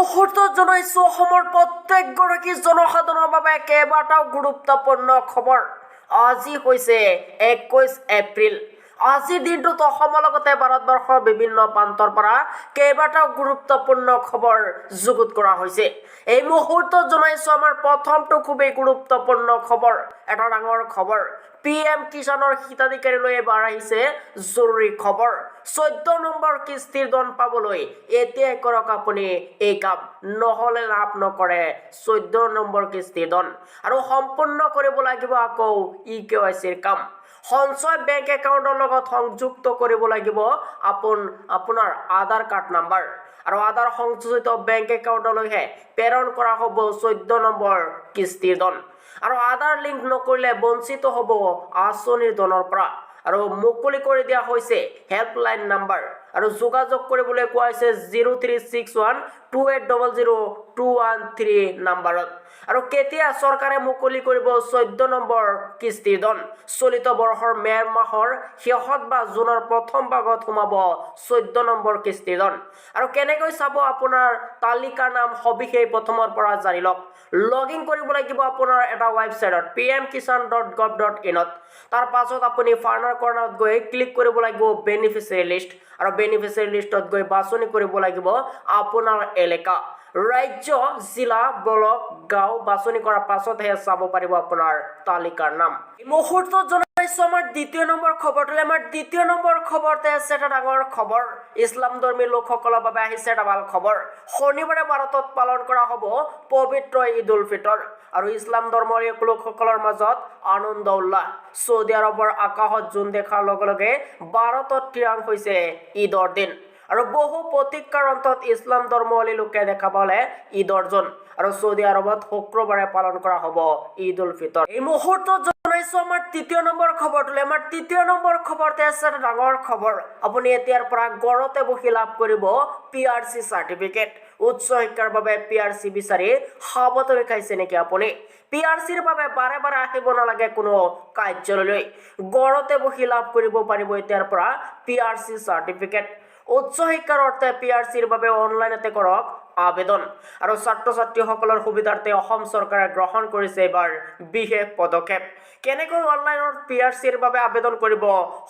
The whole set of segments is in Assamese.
মুহূৰ্তত জনাইছো অসমৰ প্ৰত্যেকগৰাকী জনসাধাৰণৰ বাবে কেইবাটাও গুৰুত্বপূৰ্ণ খবৰ। আজি হৈছে 21 এপ্ৰিল। আজিৰ দিনটোত অসমৰ লগতে ভাৰতবৰ্ষৰ বিভিন্ন প্ৰান্তৰ পৰা কেইবাটাও গুৰুত্বপূৰ্ণ খবৰ যুগুত কৰা হৈছে। এই মুহূৰ্তত জনাইছো আমাৰ প্ৰথমটো খুবেই গুৰুত্বপূৰ্ণ খবৰ, এটা ডাঙৰ খবৰ। পিএম কিষাণৰ হিতাধিকাৰীলৈ এবাৰ আহিছে জৰুৰী খবৰ। 14 নম্বৰ কিস্তিৰ ধন পাবলৈ এতিয়াই কৰক আপুনি এই কাম, নহ'লে লাভ নকৰে 14 নম্বৰ কিস্তিৰ ধন। আৰু সম্পূৰ্ণ কৰিব লাগিব আকৌ ই কেৱাইচিৰ কাম। সঞ্চয় বেংক একাউণ্টৰ লগত সংযুক্ত কৰিব লাগিব আপোনাৰ আধাৰ কাৰ্ড নাম্বাৰ আৰু আধাৰ সংযোজিত বেংক একাউণ্টলৈহে প্ৰেৰণ কৰা হ'ব 14 নম্বৰ কিস্তিৰ ধন। আৰু আধাৰ লিংক নকৰিলে বঞ্চিত হ'ব আঁচনিৰ ধনৰ পৰা। আৰু মুকলি কৰি দিয়া হৈছে হেল্পলাইন নাম্বাৰ আৰু যোগাযোগ কৰিবলৈ কোৱা হৈছে 03612800213 নাম্বাৰত। আৰু কেতিয়া চৰকাৰে মুকলি কৰিব 14 নম্বৰ কিস্তিৰ ধন? চলিত বৰ্ষৰ মে' মাহৰ শেষত বা জুনৰ প্ৰথম ভাগত সোমাব 14 নম্বৰ কিস্তিৰ ধন। আৰু কেনেকৈ চাব আপোনাৰ তালিকাৰ নাম, সবিশেষ প্ৰথমৰ পৰা জানি লওক। লগ ইন কৰিব লাগিব আপোনাৰ এটা ৱেবছাইটত, pmkisan.gov.inত। তাৰ পাছত আপুনি ফাৰ্মাৰ কৰ্ণাৰত গৈ ক্লিক কৰিব লাগিব বেনিফিচিয়াৰী লিষ্ট আৰু বেনিফিচিয়াৰী লিষ্টত গৈ বাছনি কৰিব লাগিব আপোনাৰ এলেকা, ৰাজ্য, জিলা, ব্লক, গাঁও। বাছনি কৰাৰ পাছতহে চাব পাৰিব আপোনাৰ তালিকাৰ নাম। এই মুহূৰ্তত জনাইছো আমাৰ দ্বিতীয় নম্বৰ খবৰটোলৈ। আমাৰ দ্বিতীয় নম্বৰ খবৰতে আছে এটা ডাঙৰ খবৰ। ইছলাম ধৰ্মী লোকসকলৰ বাবে আহিছে এটা ভাল খবৰ। শনিবাৰে ভাৰতত পালন কৰা হ'ব পবিত্ৰ ঈদ উল ফিতৰ আৰু ইছলাম ধৰ্মৰ লোকসকলৰ মাজত আনন্দ উল্লাস। চৌদি আৰৱৰ আকাশত জোন দেখাৰ লগে লগে ভাৰতত থিৰাং হৈছে ঈদৰ দিন। আৰু বহু প্ৰতীক্ষাৰ অন্তত ইছলাম ধৰ্মাৱলী লোকে দেখা পালে ঈদৰ জোন। আৰু চৌদি আৰৱত শুক্ৰবাৰে পালন কৰা হ'ব ঈদ উল ফিতৰ। এই মুহূৰ্তত জনাইছো আমাৰ তৃতীয় নম্বৰ খবৰটোলৈ। আমাৰ তৃতীয় নম্বৰ খবৰতে আছে এটা ডাঙৰ খবৰ। আপুনি এতিয়াৰ পৰা ঘৰতে বহি লাভ কৰিব পিআৰচি চাৰ্টিফিকেট। উচ্চ শিক্ষাৰ বাবে পিআৰচি বিচাৰি হাবাথুৰি খাইছে নেকি আপুনি? পিআৰচিৰ বাবে বাৰে বাৰে আহিব নালাগে কোনো কাৰ্যালয়লৈ। ঘৰতে বহি লাভ কৰিব পাৰিব এতিয়াৰ পৰা পিআৰচি চাৰ্টিফিকেট। উচ্চ শিক্ষাৰ অৰ্থে পিআৰচিৰ বাবে অনলাইনতে কৰক আবেদন। আৰু ছাত্ৰ ছাত্ৰীসকলৰ সুবিধাৰ্থে অসম চৰকাৰে গ্ৰহণ কৰিছে এইবাৰ বিশেষ পদক্ষেপ। কেনেকৈ অনলাইনত পিআৰচিৰ বাবে আবেদন কৰিব,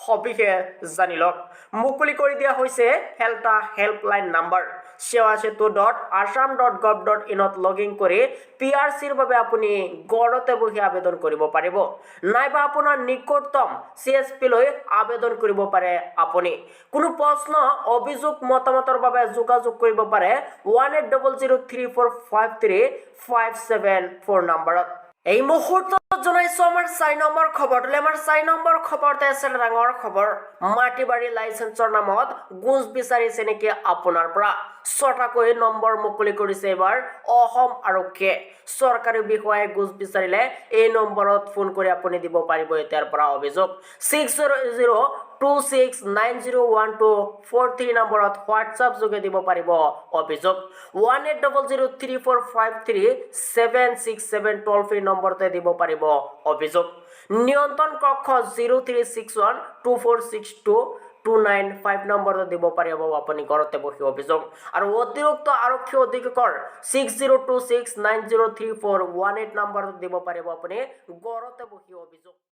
সবিশেষ জানি লওক। মুকলি কৰি দিয়া হৈছে এটা হেল্পলাইন নাম্বাৰ। sewasetu.assam.gov.inত লগ ইন কৰি পিআৰচিৰ বাবে আপুনি ঘৰতে বহি আবেদন কৰিব পাৰিব, নাইবা আপোনাৰ নিকটতম চিএছপি লৈ আবেদন কৰিব পাৰে আপুনি। কোনো প্ৰশ্ন, অভিযোগ, মতামতৰ বাবে যোগাযোগ কৰিব পাৰে 18003453574 নাম্বাৰত। এই মুহূৰ্তত জনাইছো আমাৰ 4 নম্বৰ খবৰটোলৈ। আমাৰ 4 নম্বৰ খবৰতে আছে এটা ডাঙৰ খবৰ। মাটি বাৰী লাইচেন্সৰ নামত ঘোচ বিচাৰিছে নেকি আপোনাৰ পৰা? ছটাকৈ নম্বৰ মুকলি কৰিছে এইবাৰ অসম আৰক্ষীয়ে। চৰকাৰী বিষয়াই ঘোচ বিচাৰিলে এই নম্বৰত ফোন কৰি আপুনি দিব পাৰিব এতিয়াৰ পৰা অভিযোগ। 6002690124 3 নম্বৰত হোৱাটছআপ যোগে দিব পাৰিব অভিযোগ। 18003453767 toll free নম্বৰতে দিব পাৰিব অভিযোগ। নিয়ন্ত্ৰণ কক্ষ 03612462295 নম্বৰত দিব পাৰিব আপুনি ঘৰতে বহি অভিযোগ। আৰু অতিৰিক্ত আৰক্ষী অধীক্ষকৰ 6026903418 নম্বৰত দিব পাৰিব আপুনি ঘৰতে বহি অভিযোগ।